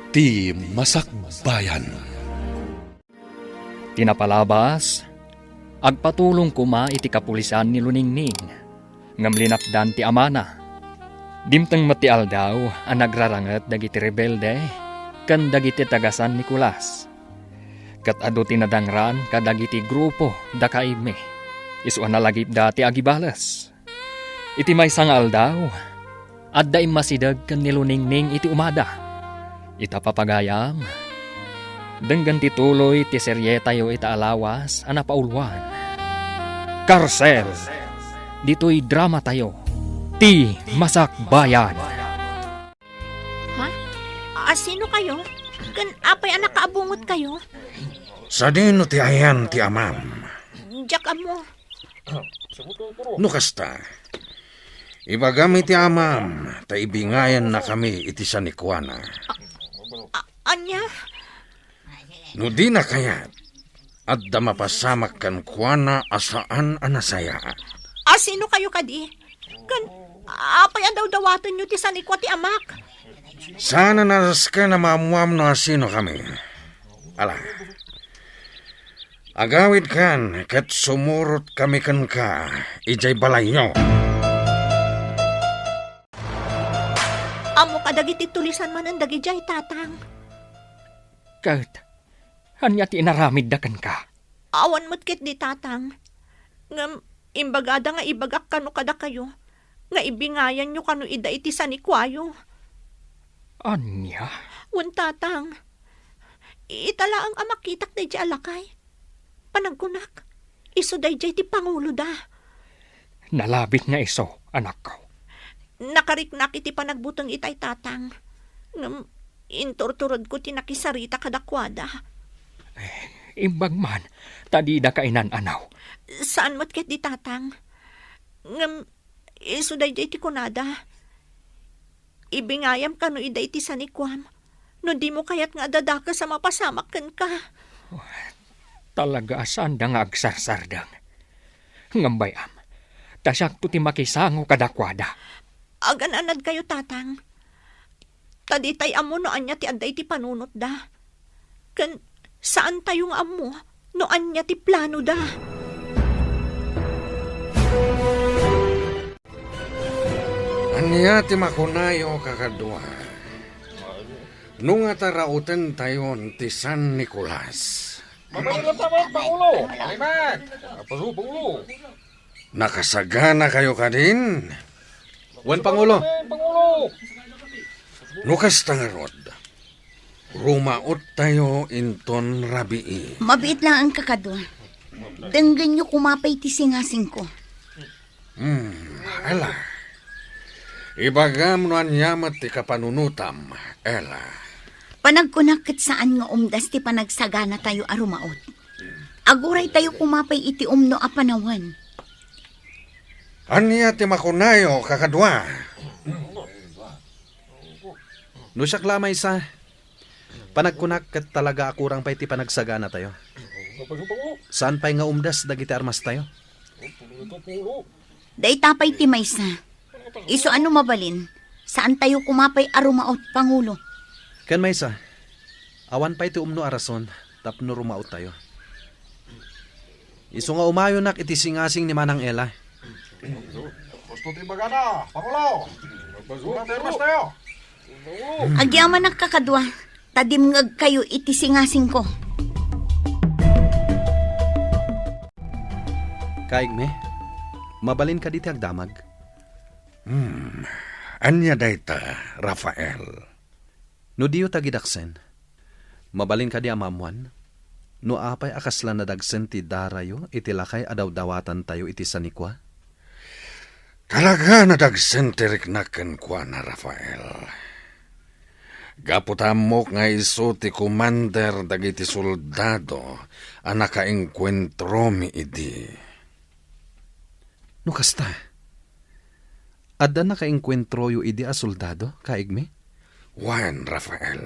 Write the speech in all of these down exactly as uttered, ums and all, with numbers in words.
Ti Masakbayan. Ti napalabas, agpatulong koma iti kapulisan ni Luningning, ngem linapdan ti amana. Dimteng met ti aldaw a nagraranget dagiti rebelde ken dagiti taga San Nicolas. Ket adu ti nadangran kadagiti grupo da Kaigme, isu a nalagipda ti agibales. Iti maysa nga aldaw, adda immasideg ken ni Luningning iti umada. Ita, papagayam, denggen ti tuloy ti serietayo ita a lawas a napauluan. Karsel! Ditoy dramatayo, Ti Masakbayan. Ha? Asino kayo? Ken apay a nakaabungot kayo? Sadino ti ayan ti amam? Diak ammo. No kasta, ibagam iti amam, ta ibingayannakami iti sanikuana. A-, ania? No dina kayat, adda mapasamak kenkuana a saan a nasayaat. Asino kayo kadi? Ken apay a dawdawatenyo ti sanikua ti amak? Saan a nasken a maammuam no asino kami. Ala, agawidkan ket sumurot kami kenka idiay balayyo. Ammo kadagiti tulisan manen dagidiay, Tatang. Ket ania ti inaramidda kenka? Awan met ketdi, Tatang. Ngem imbagada nga ibagak kano kadakayo nga ibingayanyo kano ida iti sanikuayo. Ania? Wen, Tatang. Ita laeng a makitak daydiay a lakay. Panagkunak, isu daydiay ti panguloda. Nalabit nga isu, anakko. Nakariknak iti panagbuteng itay, Tatang. Ngem inturturedko ti nakisarita kadakuada. Eh, imbag man, ta dida kainan-anaw. Saan met ketdi, Tatang. Ngem isu daydiay ti kunada. Ibingayam kano ida iti sanikuam, no dimo kayat nga adda dakes a mapasamak kenka. Talaga a saanda nga agsarsardeng. Ngem bay-am, ta siakto ti makisango kadakuada. Agan-anadkayo, Tatang. Ta ditay ammo no ania ti adda iti panunotda. Ken saantayo nga ammo no ania ti planoda. Ania ti makunayo, kakadua? No nga tarautentayon ti San Nicolas. Mabalin latta met, Pangulo. Alimat. Apaso, Pangulo. Nakasaganakayo kadin? Wen, Pangulo. Amen, Pangulo. No kasta ngarud, rumaottayo inton rabii. Mabiit laeng, kakadua. Denggenyo koma pay ti singasingko. Hmm, ala. Ibagam no ania met ti kapanunotam, Ella. Panagkunak ket saan nga umdas ti panagsaganatayo a rumaot. Aguraytayo koma pay iti umno a panawen. Ania ti makunayo, kakadua? No siak la maysa, panagkunak ket talaga a kurang pay ti panagsaganatayo. Saan pay nga umdas dagiti armastayo? Dayta pay ti maysa. Isu a no mabalin, saantayo koma pay a rumaot, Pangulo. Ken maysa, awan pay ti umno a rason tapno rumaottayo. Isu nga umayonak iti singasing ni Manang Ella. Gusto ti bagana, Pangulo. Gusto ti armastayo. Agyamanak, kakadua, ta dimngegkayo iti singasingko. Kaigme, mabalin kadi ti agdamag? Hmm, ania dayta, Rafael? No diyo tagidaksen, mabalin kadi a maammoan no apay a kasla nadagsen ti darayo iti lakay a dawdawatantayo iti sanikua? Talaga nadagsen ti riknak kenkuana, Rafael. Gapu ta ammok nga isu ti komander dagiti soldado a nakaengkuentromi idi. No kasta, adda nakaengkuentroyo idi a soldado, kaigmi? Wen, Rafael.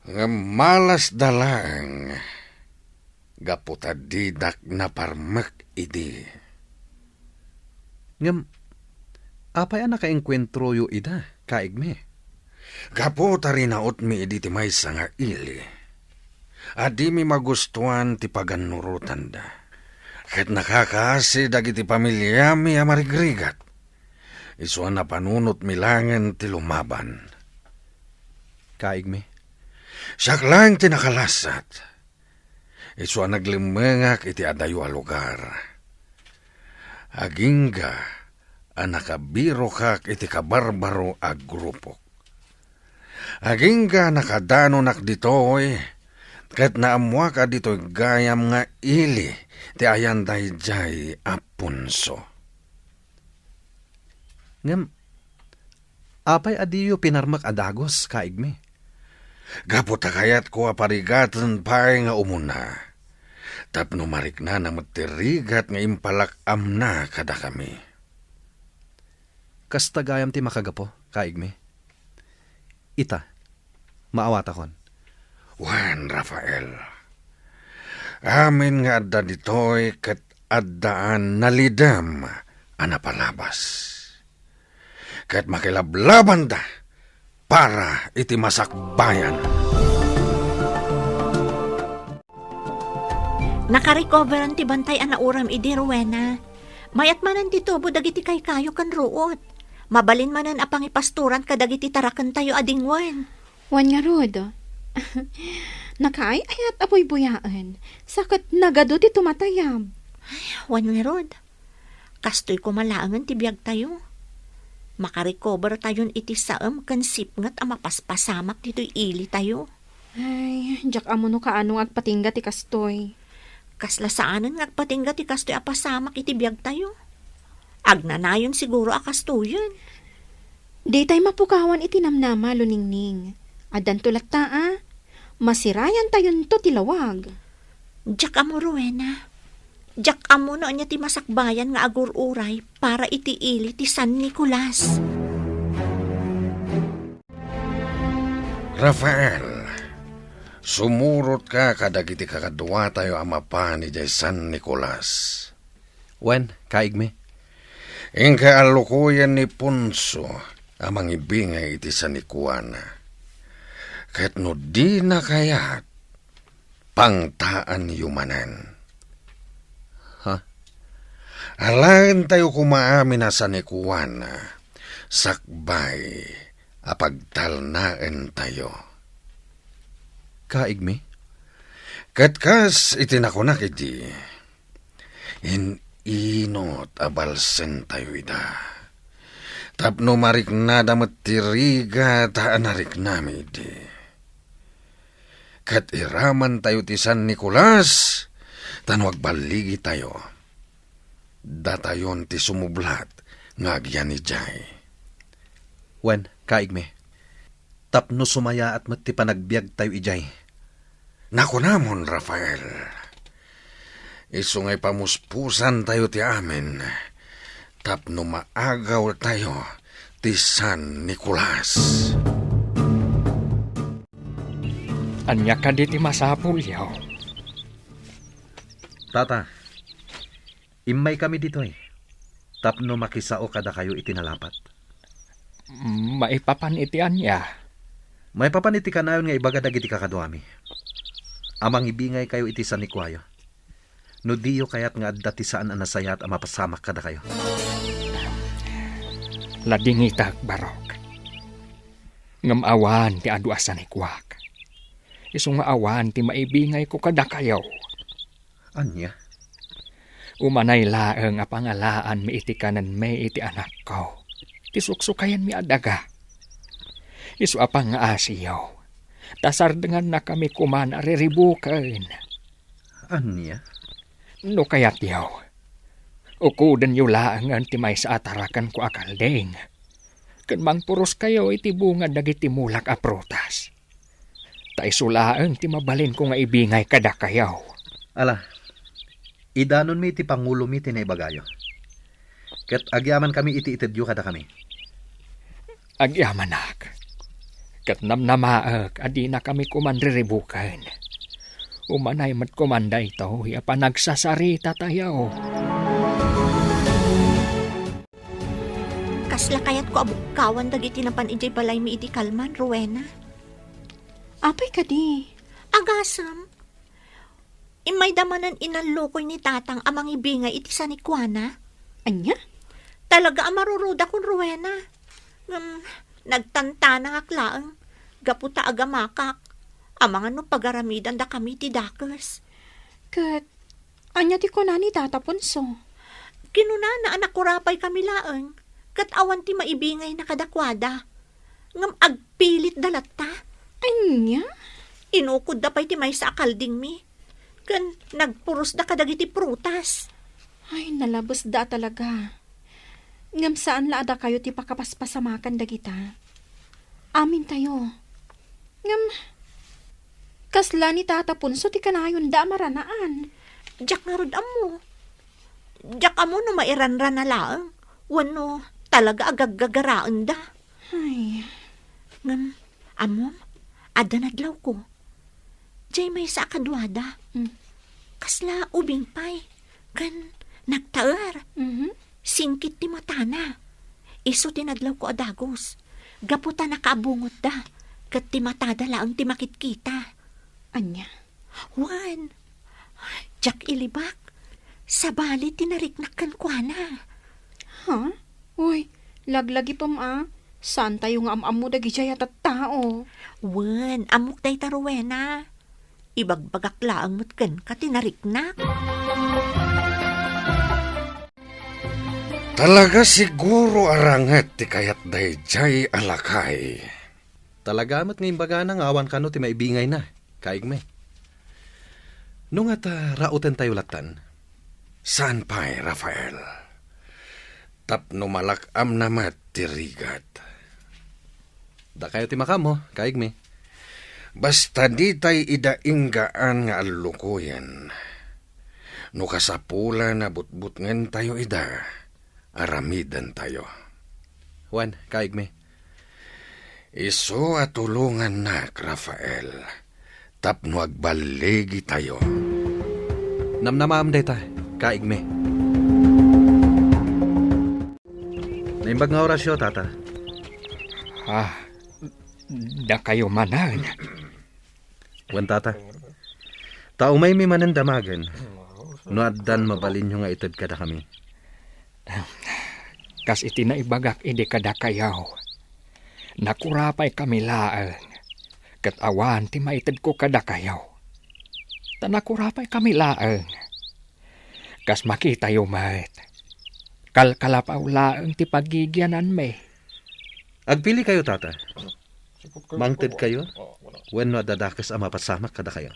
Ngem malasda laeng gapu ta didak naparmek idi. Ngem apay a nakaengkuentroyo ida, kaigmi? Gapu ta rinautmi idi ti maysa nga ili, adimi magustuan ti pagannurotanda, ket nakakaasi dagiti pamiliami a marigrigat. Isu a napanunotmi laengen ti lumaban. Kaigmi. Siak laeng ti nakalasat. Isu a naglemmengak iti adayo a lugar. Agingga a nakabirokak iti kabarbaro a grupok. Agingga a nakadanonak ditoy, ket naammoak a ditoy gayam nga ili ti ayan daydiay a punso. Ngem, apay a diyo pinarmek a dagus, kaigmi? Gapu ta kayatko a parigaten pay nga umuna, tapno mariknana met ti rigat nga impalak-amna kadakami. Kasta gayam ti makagapu, kaigmi? Ita, maawatakon. Wen, Rafael, amin nga adda ditoy ket addaan nalidem a napalabas. Ket makilablabanda para iti masakbayan. Nakarecoveran ti bantay a nauram idi, Rowena. Mayat manen ti tubo dagiti kaykayo ken ruot. Mabalin manen a pangipastoran kadagiti tarakentayo a dingwen. Wen ngarud, nakaay-ayat a buybuyaen, sa ket nagadu ti tumatayab. Wen ngarud, kastoy koma laengen ti biagtayo. Makarecover tayon iti saem ken sipnget a mapaspasamak ditoy ilitayo. Ay, diak ammo no kaano nga agpatingga ti kastoy. Kasla saanen nga agpatingga ti kastoy a pasamak iti biagtayo. Agnanayon siguro a kastoyen. Ditay mapukawan iti namnama, Luningning. Addanto latta a, masirayantayonto ti lawag. Diak ammo, Rowena. Diak ammo no ania ti masakbayan nga agur-uray para iti ili ti San Nicolas. Rafael, sumurotka kadagiti kakaduatayo a mapan idiay San Nicolas. Wen, kaigmi. Inka a lukoyen ni Ponso a mangibingay iti sanikuana. Ket no dina kayat, pangtaanyo manen. Ha? Alaentayo koma amin a sanikuana, sakbay a pagtalnaentayo. Kaigmi? Ket kas iti nakunak idi, in-inot a balsentayo ida. Tapno mariknada met ti rigat a nariknami idi. Ket iramantayo ti San Nicolas, ta no agballigitayo, datayon ti sumublat nga agyan idiay. Wen, kaigmi, tapno sumayaat met ti panagbiagtayo idiay. Nakunamon, Rafael, isu nga ipamuspusantayo ti amin tapno maagawtayo ti San Nicolas. Ania kadi ti masapulyo? Tata, immaykami ditoy tapno makisao kadakayo iti nalapat. Maipapan iti ania? Maipapan iti kanayon nga ibaga dagiti kakaduami a mangibingaykayo iti sanikuayo. No diyo kayat nga adda ti saan a nasayaat a mapasamak kadakayo. Ladingitak, Barok. Ngem awan ti adu a sanikuak. Isu nga awan ti maibingayko kadakayo. Ania? Umanay laeng a pangalaanmi iti kanenmi iti anakko, ti suksukayanmi a daga. Isu a pangngaasiyo, ta sardengannakami koman a riribuken. Ania? No kayatyo, ukudenyo laengen ti maysa a tarakenko a kalding, ken mangpuroskayo iti bunga dagiti mulak a prutas. Ta isu laeng ti mabalinko nga ibingay kadakayo. Ala, idanonmi iti pangulomi ti naibagayo. Ket agyamankami iti itedyo kadakami. Agyamanak. Ket namnamaek a dinakami koman riribuken. Umanay met koman daytoy a panagsasaritatayo. Kasla kayatko a bukkawan dagiti napan idiay balaymi idi kalman, Rowena. Apay kadi? Agasem, immay da manen inallokoy ni tatang a mangibingay iti sanikuana. Ania? Talaga a marurudakon, Rowena. Ngem, nagtantanangak laeng, gapu ta agamakak. Amangan no pagaramidandakami ti dakes. Ket, ania ti kuna ni Tata Ponso? Kinunana a nakurapay kami laeng, ket awan ti maibingayna kadakuada. Ngem agpilitda latta. Ania? Inukodda pay ti maysa a kaldingmi, ken nagpurosda kadagiti prutas. Ay, nalabesda talaga. Ngem saan la a dakayo ti pakapaspasamakan dagita. Amintayo. Ngem, kasla ni Tata Ponso ti kanayonda a maranaan? Diak ngarud ammo. Diak ammo no mairanrana laeng, wenno talaga a gaggagaraenda. Ay. Ngem, ammom, adda nadlawko. Diay maysa a kaduada. Mm. Kasla ubing pay, ken nagtaer. Mhm. Singkit ti matana. Isu ti nadlawko a dagus. Gapu ta nakaabungotda, ket ti matada laeng ti makitkita. Ania? Wen, diak ilibak. Sabali ti nariknak kenkuana. Ha? Uy, laglagipem a. Saantayo nga am-ammo dagidiay a tattao. Wen, ammok dayta, Rowena. Ibagbagak laeng met kenka ti nariknak. Talaga siguro a ranget ti kayat daydiay a lakay. Talaga met nga imbagana nga awan kano ti maibingayna, kaigmi. No ngata, rautentayo lattan? Saan pay, Rafael. Tapno malak-amna met ti rigat. Dakayo ti makaammo, kaigmi. Basta ditay ida inggaan nga allukoyen. No kasapulan a butbutngentayo ida, aramidentayo. Wen, kaigmi. Isu a tulongannak, Rafael, tapno agballigitayo. Namnamaam dayta, kaigmi. Naimbag nga orasyo, Tata. Ah, dakayo manen. Wen, Tata. Ta umaymi manen damagen, no addan mabalinyo nga ited kadakami. Kas iti naibagak idi kadakayo, nakurapaykami laeng, ket awan ti maitedko kadakayo. Ta nakurapaykami laeng. Kas makitayo met, kalkalapaw laeng ti pagigiananmi. Agpilikayo, Tata. Mangtedkayo wenno adda dakes a mapasamak kadakayo?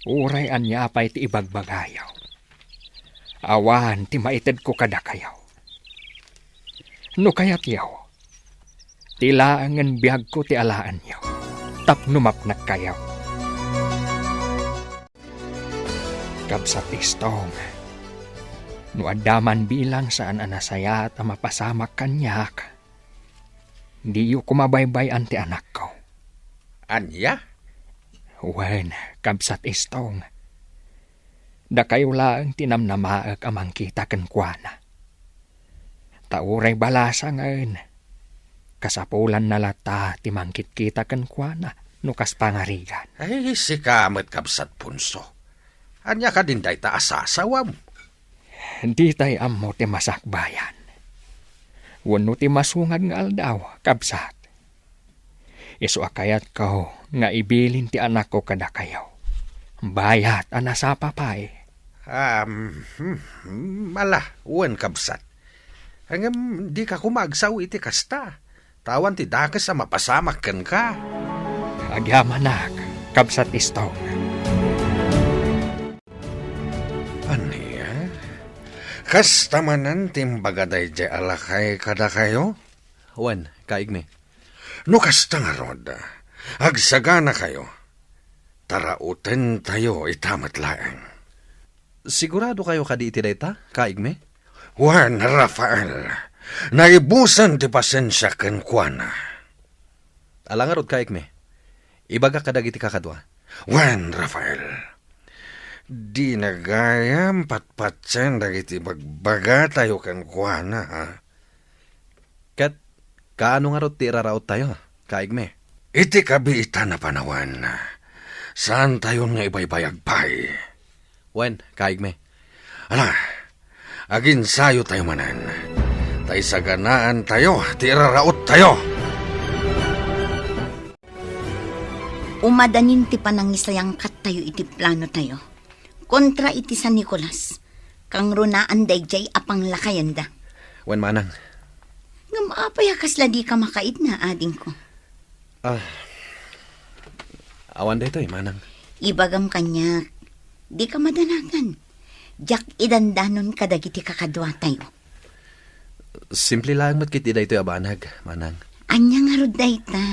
Uray ania pay ti ibagbagayo, awan ti maitedko kadakayo. No kayatyo, ti laengen biagko ti alaenyo tapno mapnekkayo. Kabsat Istong, no adda man bilang saan a nasayaat a mapasamak kaniak, diyo koma baybay-an ti anakko. Ania? Wen, Kabsat Istong, dakayo laeng ti namnamaek a mangkita kenkuana. Ta uray balasangen, kasapulanna latta ti mangkitkita kenkuana no kas pangarigan. Ay, sika met, Kabsat Ponso. Ania kadin dayta a sasawam? Ditay ammo ti masakbayan wenno ti masungad nga aldaw, kabsat. Isu a kayatko nga ibilin ti anakko kadakayo. Bayat a nasapa pay. Um, hmm, hmm, ala, wen, kabsat. Ngem, dika koma agsao iti kasta. Ta awan ti dakes a mapasamak kenka. Agyamanak, Kabsat Istong. Ania? Kasta manen ti imbaga daydiay a lakay kadakayo? Wen, kaigmi. No kasta ngarud, agsaganakayo, ta rautentayo ita met laeng. Siguradokayo kadi iti dayta, kaigmi? Wen, Rafael, naibusen ti pasensiak kenkuana. Ala ngarud, kaigmi. Ibagak kadagiti kakadua. Wen, Rafael, Dina gayam patpatien dagiti bagbagatayo kenkuana, ha? Ket kaano ngarud ti iraraottayo, kaigmi? Iti kabiitan a panawen, saantayon nga ibaybayag pay. Wen, kaigmi. Ala, aginsayotayo manen, ta isaganaantayo ti iraraottayo. Umadanin ti panangisayangkattayo iti planotayo kontra iti San Nicolas, kangrunaan daydiay a panglakayenda. Wen, manang. Ngem apay a kasla dika makaidna, adingko? Ah, awan daytoy, manang. Ibagam kaniak, dika madanagan. Diak idandanon kadagiti kakaduatayo. Simple laeng met ketdi daytoy a banag, manang. Ania ngarud dayta?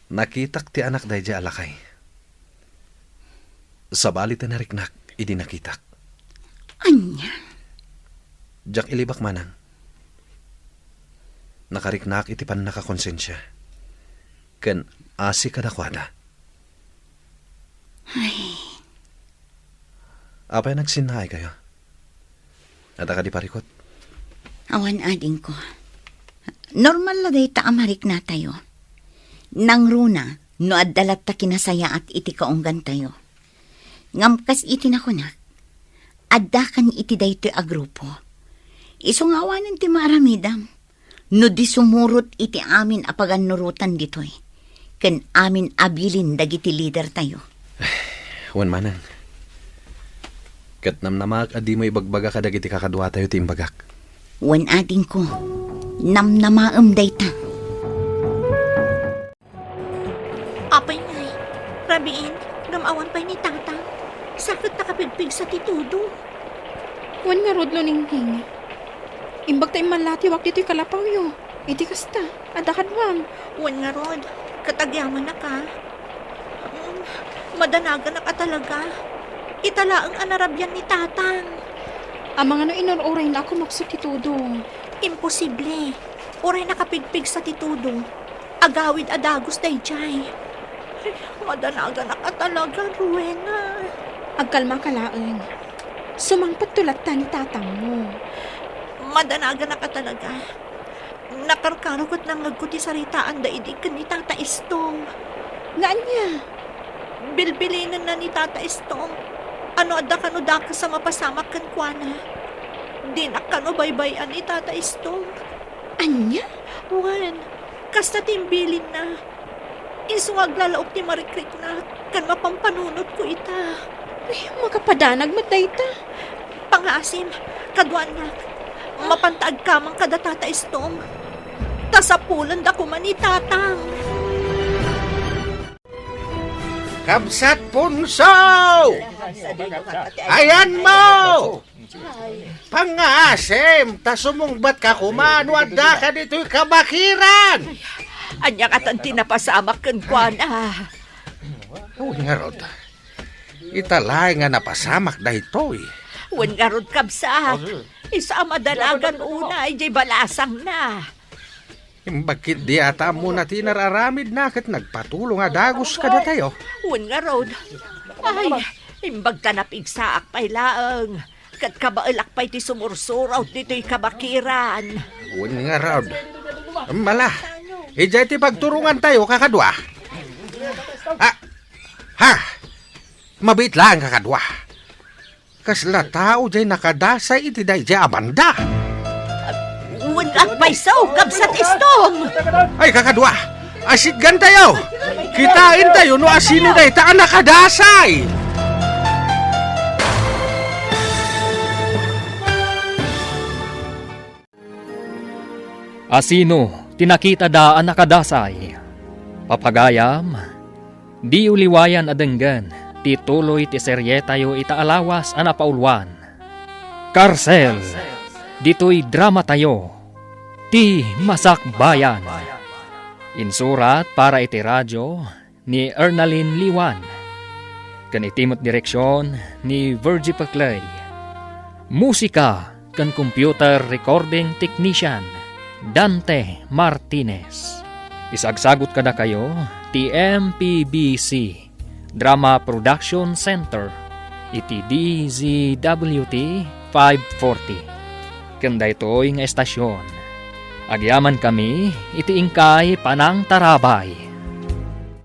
Nakitak ti anak daydiay a lakay. Sabali ti nariknak idi nakitak. Ania? Diak ilibak, manang. Nakariknak iti pannakakonsensia. Ken asi kadakuada. Ay. Apay a nagsinnaaykayo? Adda kadi parikut? Awan, adingko. Normal la dayta a mariknatayo. Nangruna no adda latta kinasayaat iti kaunggantayo. Ngem kas iti nakunak, addakan iti daytoy a grupo. Isu nga awanen ti maaramidam. No di sumurot iti amin a pagannurotan ditoy, ken amin a bilin dagiti lidertayo. Wen, manang. Ket namnamaak a dimo ibagbaga kadagiti kakaduatayo ti imbagak. Wen, adingko, namnamaem dayta. Apay ngay, rabiin, ngem awan pay ni Tatang. Sa ket nakapigpigsa ti tudo. Wen ngarud, Luningning. Imbag ta immallatiwak ditoy kalapawyo. Iti kasta, adda kaduam. Wen ngarud, ket agyamanak a. Mm, madanaganak a talaga. Ita laeng a narabian ni Tatang. Amangan no inur-urayna a kumapsut ti tudo. Imposible. Uray nakapigpigsa ti tudo. Agawid a dagus daydiay. Ay, madanaganak a talaga, Rowena. Agkalmaka laeng. Sumangpetto latta ni tatangmo. Madanaganak a talaga. Nakarkaro ket nangngegko ti saritaanda idi ken ni Tata Estong. Nga ania? Bilbilinenna ni Tata Estong a no adda kano dakes a mapasamak kenkuana, dinak kano baybay-an ni Tata Estong. Ania? Wen, kasta ti imbilinna. Isu nga aglalaok ti marikriknak ken mapampanunotko ita. Ay, makapadanag met dayta. Pangaasim, kaduanak, mapanta agkamang kada Tata Estong. Ta sapulenda koma ni Tatang. Kabsat Punso! Ayanmo! Pangaasim, ta sumungbatka koma no addaka ditoy kabakiran! Ania katan ti napasamak kenkuana? Wen ngarud, ita laeng a napasamak daytoy. Wen ngarud, kabsat, isu a madanagan unay diay balasangna. Imbag ketdi a ta ammona ti inar-aramidna ket nagpatulong a dagus kadatayo. Wen ngarud. Ay, imbag ta napigsaak pay laeng, ket kabaelak pay ti sumursurot ditoy kabakiran. Wen ngarud. Mala, idiay ti pagturongantayo, kakadua. Ah, ha! Mabiit laeng, kakadua. Kasla tao diay nakadasay iti daydiay a banda. Wen agpayso, kabsat Estong! Ay, kakadua! Asitgantayo! Kitaentayo no asino dayta a nakadasay! Asino ti nakitada a nakadasay? Papagayam, diyo liwayan a denggen ti tuloy ti serietayo ita a lawas a napauluan, Karsel, ditoy dramatayo, Ti Masakbayan. Insurat para iti radio ni Ernalyn Liwan, ken iti met direksion ni Virgie Paclay. Musika ken computer recording technician, Dante Martinez. Isagsagut kadakayo ti M P B C Drama Production Center iti D Z W T five forty. Ken daytoy nga estasion, agyamankami iti inkay panangtarabay.